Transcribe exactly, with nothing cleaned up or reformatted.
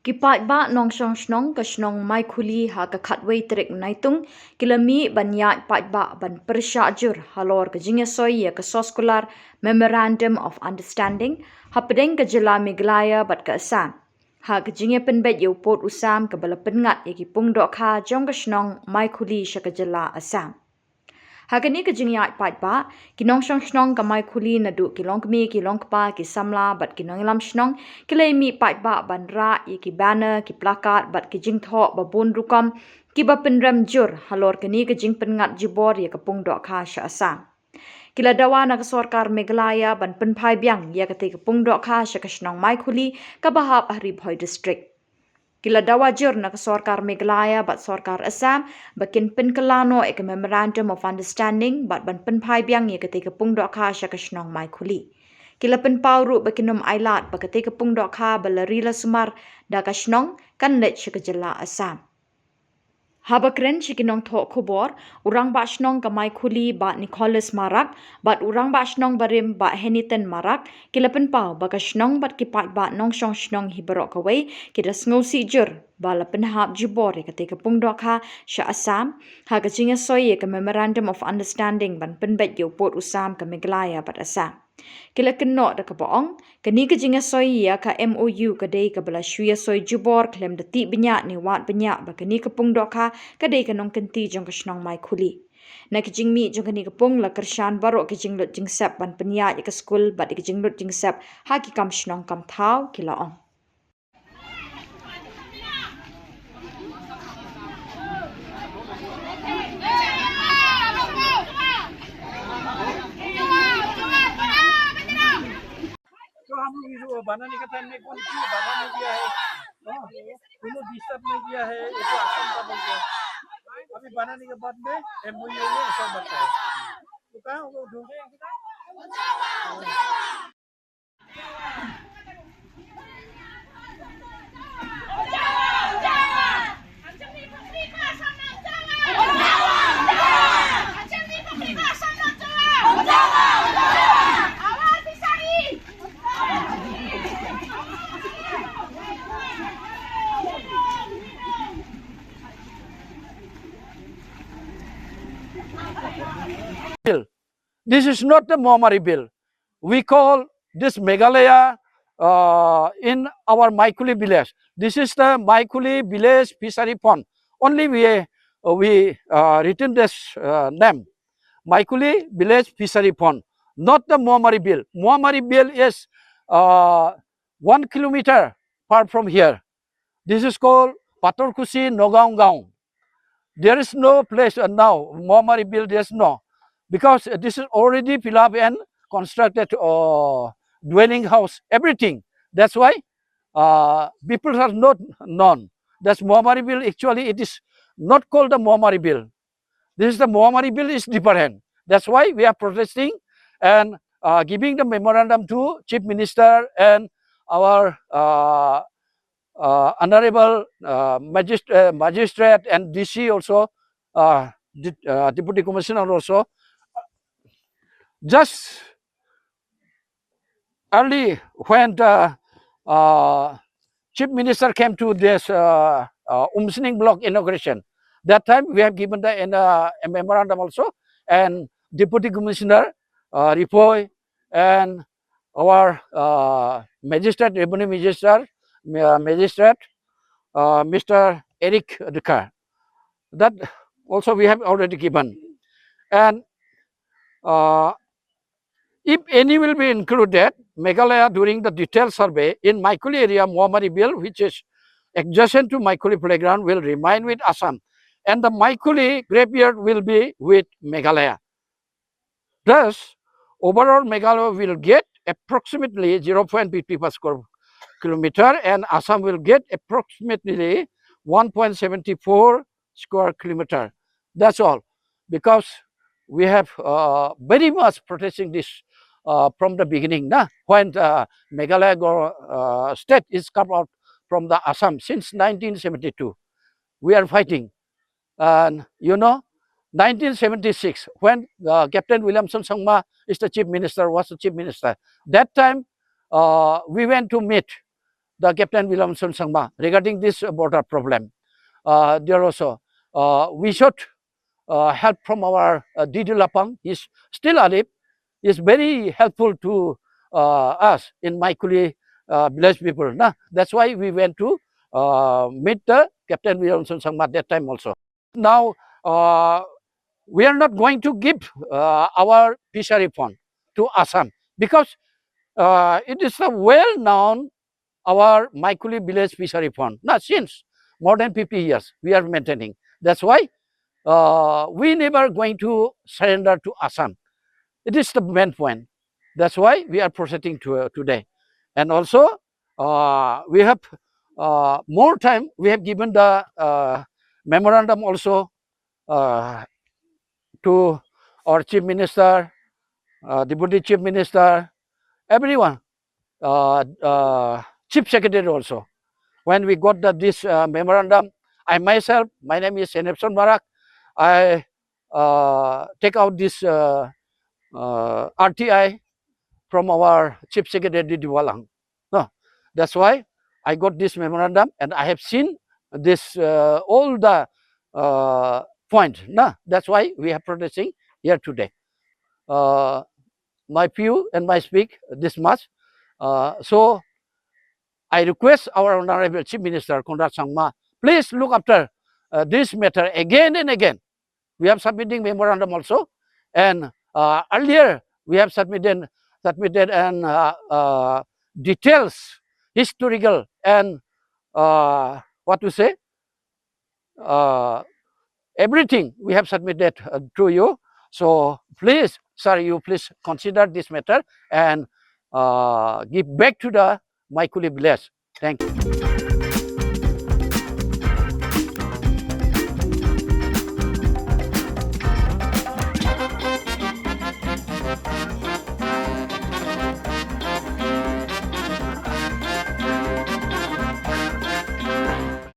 Ki paidbah nongshong shnong ka shnong Maikhuli ha ka khatwei tarik Naitung ki la mih ban ïaid paidbah ban pyrshah jur halor ka jingïasoi ïa ka soskular Memorandum of Understanding hapdeng ka jylla Meghalaya bad ka Assam, ha ka jingïapynbeit ïa u pud u sam kaba la pynngat ïa ki pung dohkha jong ka shnong Maikhuli sha ka jylla Assam. Ha kane ka jingïaid paidbah, ki nongshong shnong ka Maikhuli naduh ki longkmie, ki longkpa, ki samla bad ki nongïalam shnong ki la mih paidbah ban rah ïa ki banner, ki placard bad ki jingthoh ba bun rukom kiba pynrem jur halor kane ka jingpynngat jubor ïa ka pung dohkha sha Assam. Ki la dawa na ka sorkar Meghalaya ban pynphai biang ïa katei ka pung dohkha sha ka shnong Maikhuli kaba hap ha Ri Bhoi District. Ki la dawa jur na ka sorkar Meghalaya bad sorkar Assam ba kin pynkylla noh ïa ka Memorandum of Understanding bad ban pynphai biang ïa katei ka pung dohkha sha ka shnong Maikhuli. Ki la pynpaw ruh ba kin ym ailad ba katei ka pung dohkha ba la ri la sumar da ka shnong kan leit sha ka jylla Assam. Haba kren sha ki nongthoh khubor, u rangbah shnong ka Maikhuli Bah Nicholas Marak bad u rangbah shnong barim Bah Heniton Marak ki la pynpaw ba ka shnong bad ki paidbah nongshong shnong hi baroh kawei ki da sngewsih jur ba la pynhap jubor ïa katei ka pung dohkha sha Assam ha ka jingïasoi ïa ka Memorandum of Understanding ban pynbeit ïa u pud u sam ka Meghalaya bad Assam. Ki la kynnoh da kaba ong, kane ka jingïasoi ïa ka M O U ka dei kaba la shu ïasoi jubor khlem da tih bniah ne wad bniah ba kane ka pung dohkha ka dei ka nongkynti jong ka shnong Maikhuli. Na ka jingmih jong kane ka pung la kyrshan baroh ki jinglut jingsep ban pynïaid ïa ka skul bad ïa ki jinglut jingsep ha ki kam shnong kam thaw, ki la ong. तो हम लोग इस वो बनाने का टाइम में कौन सी बना नहीं दिया है? हाँ, उन्होंने डिस्टर्ब नहीं किया है, ये तो आसान का बोल के। अभी बनाने के बाद में एमओयू में ऐसा बनता है। तो कहाँ वो ढूंढे? This is not the Moamari Bill. We call this Meghalaya, uh, in our Maikhuli village. This is the Maikhuli village fishery pond. Only we, uh, we, uh, written this, uh, name, Maikhuli village fishery pond, not the Moamari Bill. Moamari Bill is, uh, one kilometer far from here. This is called Pathorkusi Nogaon Gaon. There is no place, uh, now, Moamari Bill, there is no. Because this is already fill up and constructed, uh, dwelling house, everything. That's why, uh, people are not known. That's Moamari Bill, actually, it is not called the Moamari Bill. This is the Moamari Bill is different. That's why we are protesting and, uh, giving the memorandum to Chief Minister and our, uh, uh, Honorable, uh, Magist-, uh, Magistrate and D C also, uh, De-, uh, Deputy Commissioner also. Just early when the, uh, Chief Minister came to this, uh, uh, Umsning block inauguration, that time we have given the, in, uh, a memorandum also, and Deputy Commissioner, uh, Ri Bhoi, and our, uh, Magistrate, Revenue Magistrate, uh, Magistrate, uh, Mister Eric Dkhar. That also we have already given. And, uh, if any will be included, Meghalaya during the detailed survey in Maikhuli area, Moamari Bill, which is adjacent to Maikhuli playground, will remain with Assam. And the Maikhuli graveyard will be with Meghalaya. Thus, overall Meghalaya will get approximately zero point fifty per square kilometer and Assam will get approximately one point seven four square kilometer. That's all. Because we have, uh, very much protesting this, uh, from the beginning, na? When, uh, Meghalaya go-, uh, state is carved out from the Assam since nineteen seventy-two. We are fighting. And you know, nineteen seventy-six, when, uh, Captain Williamson Sangma is the chief minister, was the chief minister, that time, uh, we went to meet the Captain Williamson Sangma regarding this, uh, border problem. Uh, there also, uh, we should, uh, help from our, uh, D D Lapang. He's still alive. He's very helpful to, uh, us in Maikuli, uh, village people. Nah, that's why we went to, uh, meet the Captain Williamson Sangma that time also. Now, uh, we are not going to give, uh, our fishery fund to Assam because, uh, it is a well-known our Maikuli village fishery fund. Now, since more than fifty years, we are maintaining. That's why, uh, we never going to surrender to Assam. It is the main point. That's why we are proceeding to, uh, today. And also, uh, we have, uh, more time. We have given the, uh, memorandum also, uh, to our Chief Minister, uh, Deputy Chief Minister, everyone, uh, uh, Chief Secretary also. When we got the, this, uh, memorandum, I myself, my name is Senepson Marak, I, uh, take out this, uh, uh, R T I from our Chief Secretary D D Walang. No, that's why I got this memorandum and I have seen this, uh, all the, uh, point. No, that's why we are protesting here today. Uh, my view and my speak this much. Uh, so I request our Honorable Chief Minister Conrad Sangma, please look after, uh, this matter again and again. We have submitting memorandum also, and, uh, earlier we have submitted submitted and, uh, uh, details, historical and, uh, what to say, uh, everything we have submitted, uh, to you. So please, sir, you please consider this matter and, uh, give back to the Maikuli village. Thank you.